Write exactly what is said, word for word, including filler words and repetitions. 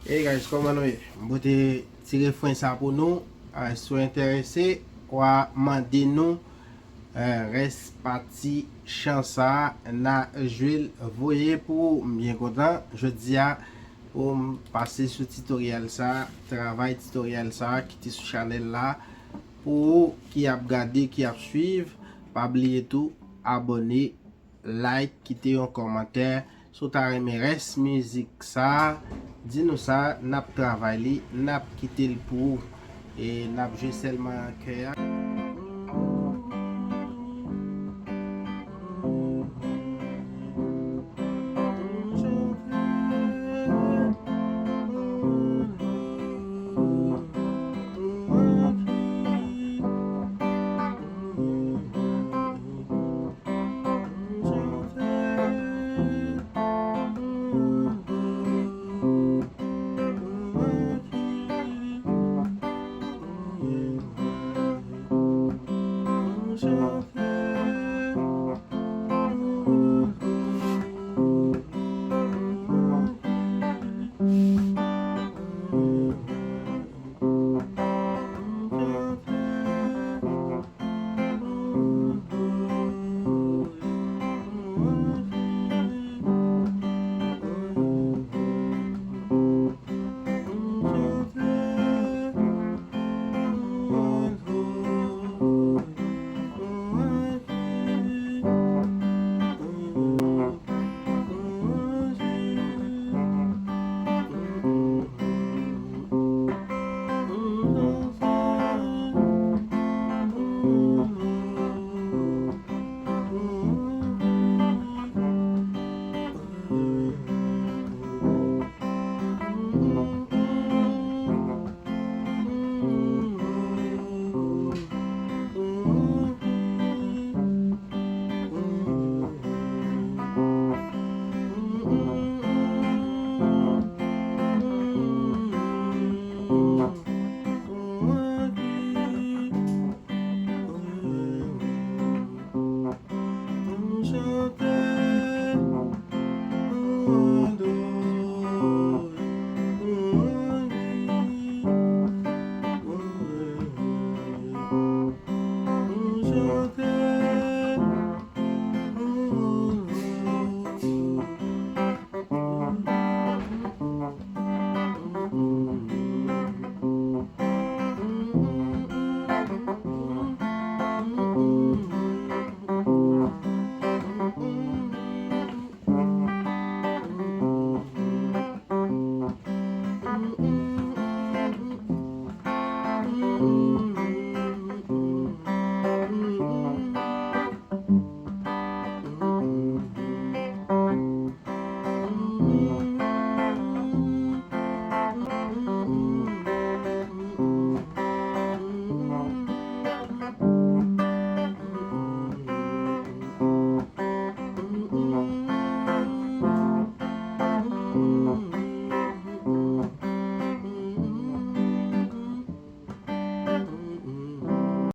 Hey guys, kòman nou ye? M pote ti refren sa pou nou. Ah, si w enterese, w a mande nou eh, rès pati chan sa a, n a jwe l voye pou ou. M byen kontan jodi a pou m pase sou titoryèl sa, travay titoryèl sa ki te sou chanèl la. Pou ou ki ap gade, ki ap swiv, pa bliye tou abòne, like, kite yon kòmantè. Si w ta renmen rès mizik sa, di nou sa, n ap travay li, n ap kite l pou ou. E n ap jwe sèlman kè a.